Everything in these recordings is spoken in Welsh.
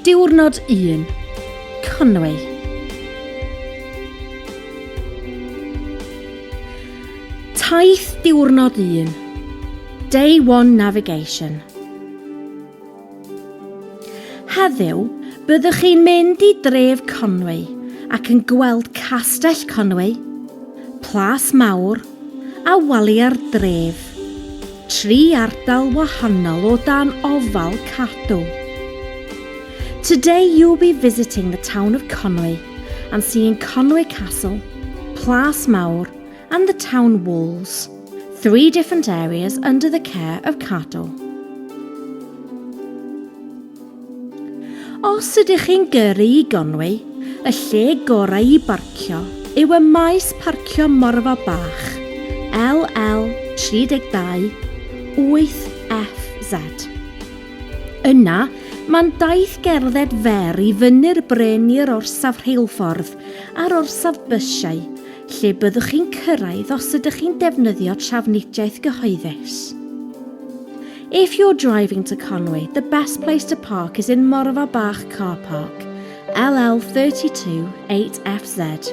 Diwrnod 1. Conwy. Taith diwrnod 1. Day 1 Navigation. Heddiw, byddwch chi'n mynd i dref Conwy ac yn gweld Castell Conwy, Plas Mawr a Waliau'r Dref, tri ardal wahanol o dan ofal Cadw. Today you'll be visiting the town of Conwy and seeing Conwy Castle, Plas Mawr and the town walls, three different areas under the care of Cadw. Os ydych chi'n gyrru i Gonwy, y lle gorau i barcio yw y maes parcio Morfa Bach, LL 32 8FZ. Yna, mae'n daith gerdded fer i fyny'r bryn i'r orsaf rheilffordd a'r orsaf bysiau, lle byddwch chi'n cyrraedd os ydych chi'n defnyddio trafnidiaeth gyhoeddus. If you're driving to Conwy, the best place to park is in Morfa Bach Car Park, LL32 8FZ.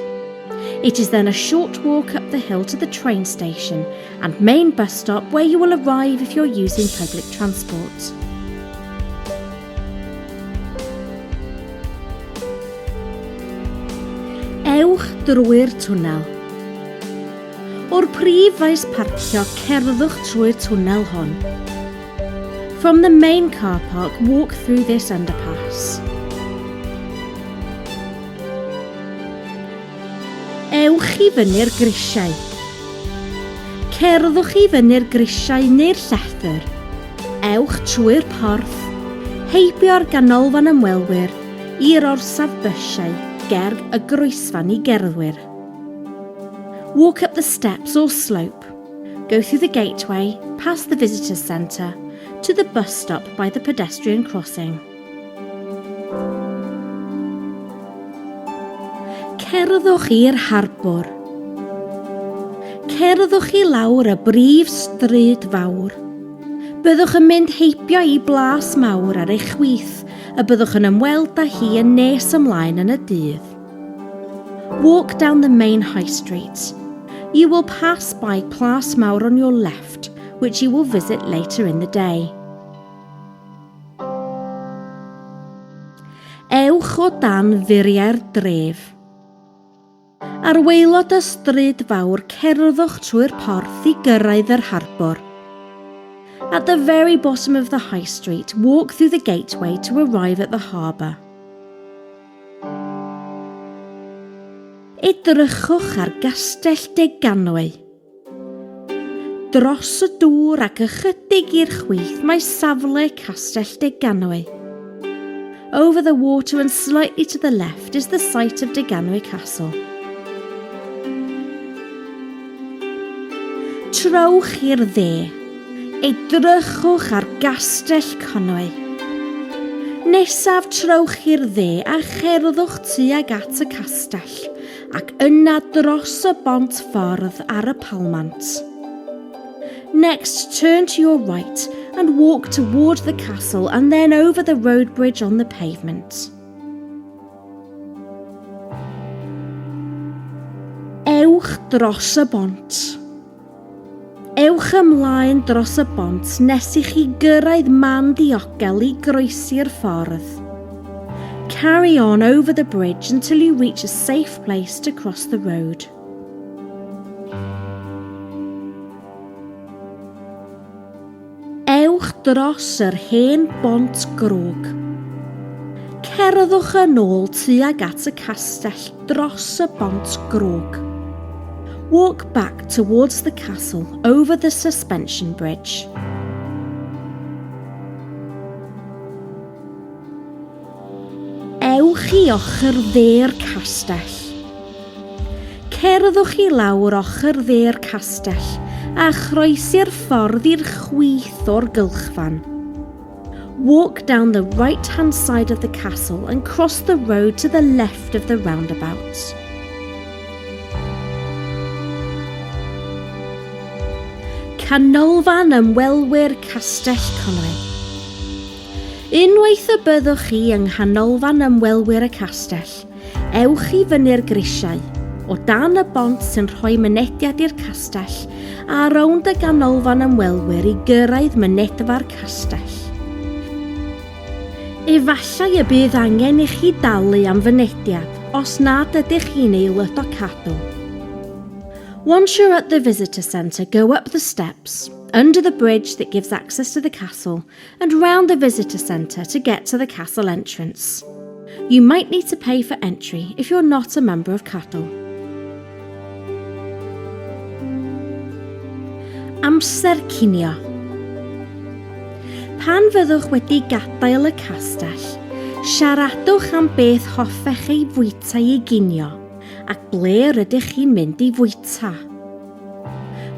It is then a short walk up the hill to the train station and main bus stop where you will arrive if you're using public transport. Ewch drwy'r twnnel. O'r prif faes parcio, cerddwch trwy'r twnnel hwn. From the main car park, walk through this underpass. Ewch i fyny'r grisiau. Cerddwch i fyny'r grisiau neu'r llethr. Ewch trwy'r porth, heibio'r ganolfan ymwelwyr, i'r orsaf bysiau ger y groesfan i gerddwyr. Walk up the steps or slope. Go through the gateway, past the visitor centre, to the bus stop by the pedestrian crossing. Cerddwch i'r harbwr. Cerddwch i lawr y brif stryd fawr. Byddwch yn mynd heibio i Blas Mawr ar eich chwith y byddwch yn ymweld â hi yn nes ymlaen yn y dydd. Walk down the main high street. You will pass by Plas Mawr on your left, which you will visit later in the day. Ewch o dan furiau'r dref. Ar waelod y stryd fawr cerddwch trwy'r porth i gyrraedd yr harbwr. At the very bottom of the high street, walk through the gateway to arrive at the harbour. Edrychwch ar Gastell Deganwy. Dros y dŵr ac ychydig i'r chwith mae safle Castell Deganwy. Over the water and slightly to the left is the site of Deganwy Castle. Trowch i'r dde. Edrychwch ar Gastell Conwy. Nesaf trowch i'r dde a cherddwch tuag at y castell ac yna dros y bont ffordd ar y palmant. Next, turn to your right and walk toward the castle and then over the road bridge on the pavement. Ewch dros y bont. Ewch ymlaen dros y bont nes i chi gyrraedd man diogel i groesi'r ffordd. Carry on over the bridge until you reach a safe place to cross the road. Ewch dros yr hen bont grog. Cerddwch yn ôl tuag at y castell dros y bont grog. Walk back towards the castle over the suspension bridge. Ewch i ochr dde'r castell. Cerddwch i lawr ochr dde'r castell a chroesi'r ffordd i'r chwith o'r gylchfan. Walk down the right-hand side of the castle and cross the road to the left of the roundabout. Canolfan Ymwelwyr Castell Conwy. Unwaith y byddwch chi yng Nghanolfan Ymwelwyr y Castell, ewch i fyny'r grisiau, o dan y bont sy'n rhoi mynediad i'r castell, a rownd y ganolfan ymwelwyr i gyrraedd mynedfa'r castell. Efallai y bydd angen i chi dalu am fynediad os nad ydych chi'n aelod o Cadw. Once you're at the visitor centre, go up the steps, under the bridge that gives access to the castle, and round the visitor centre to get to the castle entrance. You might need to pay for entry if you're not a member of Cadw. Amser cinio. Pan fyddwch wedi gadael y castell, siaradwch am beth hoffech ei fwyta i ginio ac ble rydych chi'n mynd i fwyta.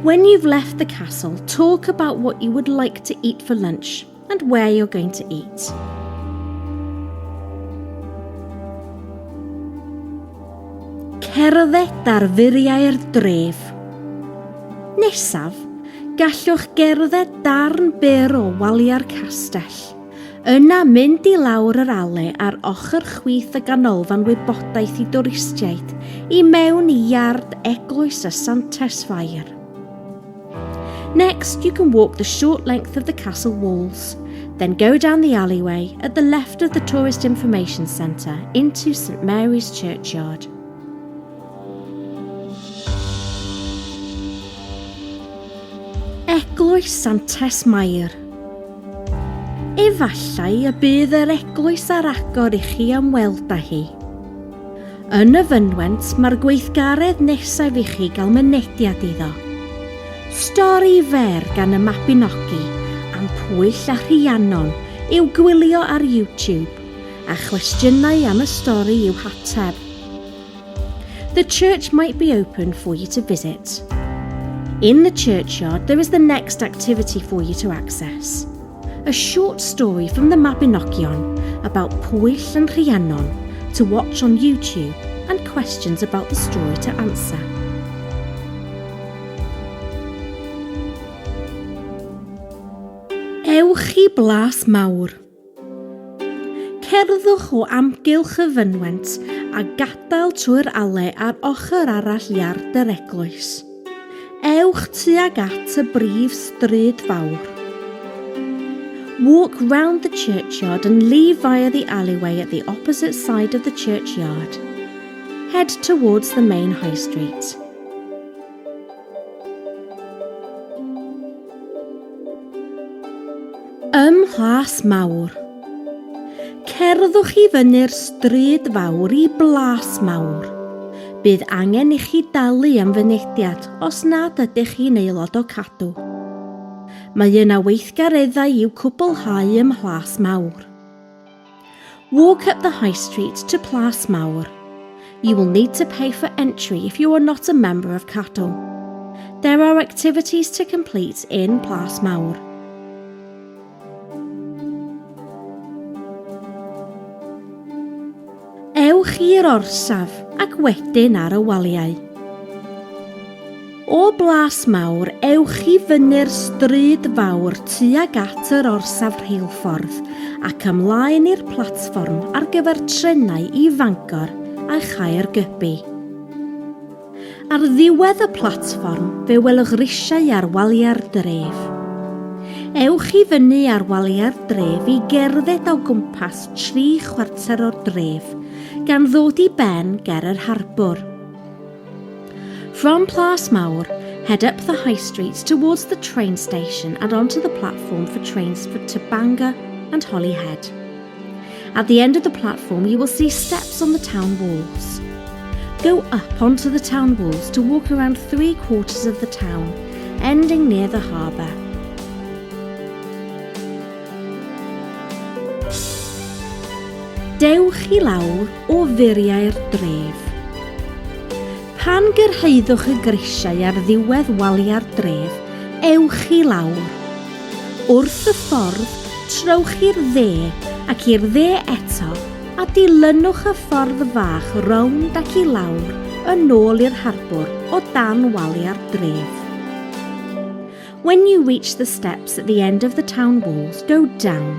When you've left the castle, talk about what you would like to eat for lunch and where you're going to eat. Cerdded ar furiau'r dref. Nesaf, gallwch gerdded darn byr o waliau'r castell. Yna mynd i lawr yr ale ar ochr chwith y ganolfan wybodaeth i dwristiaid i mewn i iard Eglwys y Santes Fair. Next, you can walk the short length of the castle walls, then go down the alleyway at the left of the Tourist Information Centre into St Mary's Churchyard. Eglwys Santes Mair. Efallai y bydd yr eglwys ar agor i chi ymweld â hi. Yn y fynwent, mae'r gweithgaredd nesaf i chi gael mynediad iddo. Stori fer gan y Mabinogi am Pwyll a Rhiannon i'w gwylio ar YouTube, a chwestiynau am y stori i'w hateb. The church might be open for you to visit. In the churchyard, there is the next activity for you to access. A short story from the Mabinogion about Pwyll and Rhiannon to watch on YouTube and questions about the story to answer. Ewch i Blas Mawr. Cerddwch o amgylch y fynwent a gadael trwy'r ale ar ochr arall iard yr eglwys. Ewch tuag at y brif stryd fawr. Walk round the churchyard and leave via the alleyway at the opposite side of the churchyard. Head towards the main high street. Ym Mhlas Mawr. Cerddwch i fyny'r stryd fawr i Blas Mawr. Bydd angen i chi dalu am fynediad os nad ydych chi'n aelod o Cadw. Mae yna weithgareddau i'w cwblhau ym Mhlas Mawr. Walk up the high street to Plas Mawr. You will need to pay for entry if you are not a member of Cadw. There are activities to complete in Plas Mawr. Ewch i'r orsaf ac wedyn ar y waliau. O Blas Mawr, ewch i fyny'r stryd fawr tuag at yr orsaf rheilffordd ac ymlaen i'r platfform ar gyfer trenau i Fangor a Chaergybi. Ar ddiwedd y platfform, fe welwch risiau ar waliau'r dref. Ewch i fyny ar waliau'r dref i gerdded o gwmpas tri chwarter o'r dref, gan ddod i ben ger yr harbwr. From Plas Mawr, head up the high street towards the train station and onto the platform for trains for to Bangor and Holyhead. At the end of the platform, you will see steps on the town walls. Go up onto the town walls to walk around three quarters of the town, ending near the harbour. Dewch i lawr o furiau'r dref. Pan gyrhaeddwch y grisiau ar ddiwedd waliau'r dref, ewch i lawr. Wrth y ffordd, trowch i'r dde ac i'r dde eto a dilynwch y ffordd fach rownd ac i lawr yn ôl i'r harbwr o dan waliau'r dref. When you reach the steps at the end of the town walls, go down.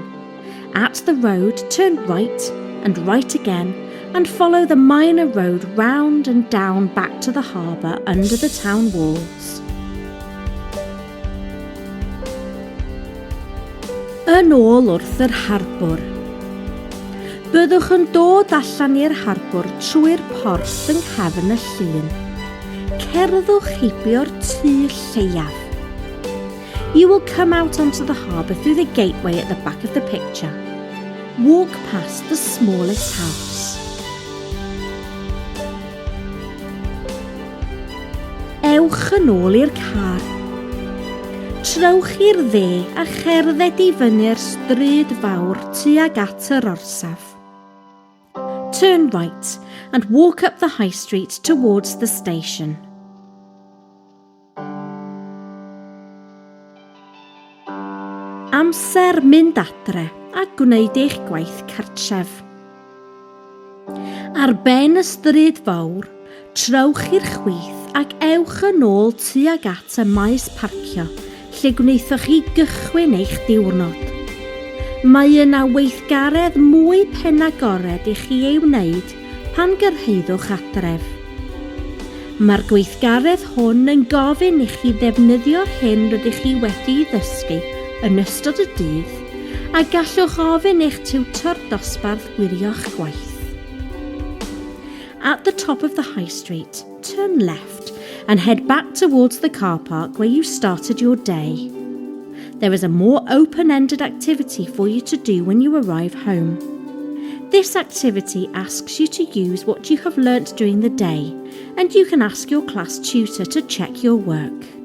At the road, turn right and right again and follow the minor road round and down back to the harbour under the town walls. Yn ôl wrth yr harbwr. Byddwch yn dod allan i'r harbwr trwy'r porth yng nghefn y llun. Cerddwch heibio'r tŷ lleiaf. You will come out onto the harbour through the gateway at the back of the picture. Walk past the smallest house. Ewch yn ôl i'r car. Trowch i'r dde a cherdded i fyny'r stryd fawr tuag at yr orsaf. Turn right and walk up the high street towards the station. Amser mynd adre a gwneud eich gwaith cartref. Ar ben y stryd fawr, trowch i'r chwith ac ewch yn ôl tuag at y maes parcio lle gwnaethoch chi gychwyn eich diwrnod. Mae yna weithgaredd mwy penagored i chi ei wneud pan gyrhaeddwch adref. Mae'r gweithgaredd hwn yn gofyn i chi ddefnyddio'r hyn rydych chi wedi'i ddysgu yn ystod y dydd a gallwch ofyn i'ch tiwtor dosbarth wirio'ch gwaith. At the top of the high street, turn left and head back towards the car park where you started your day. There is a more open-ended activity for you to do when you arrive home. This activity asks you to use what you have learnt during the day and you can ask your class tutor to check your work.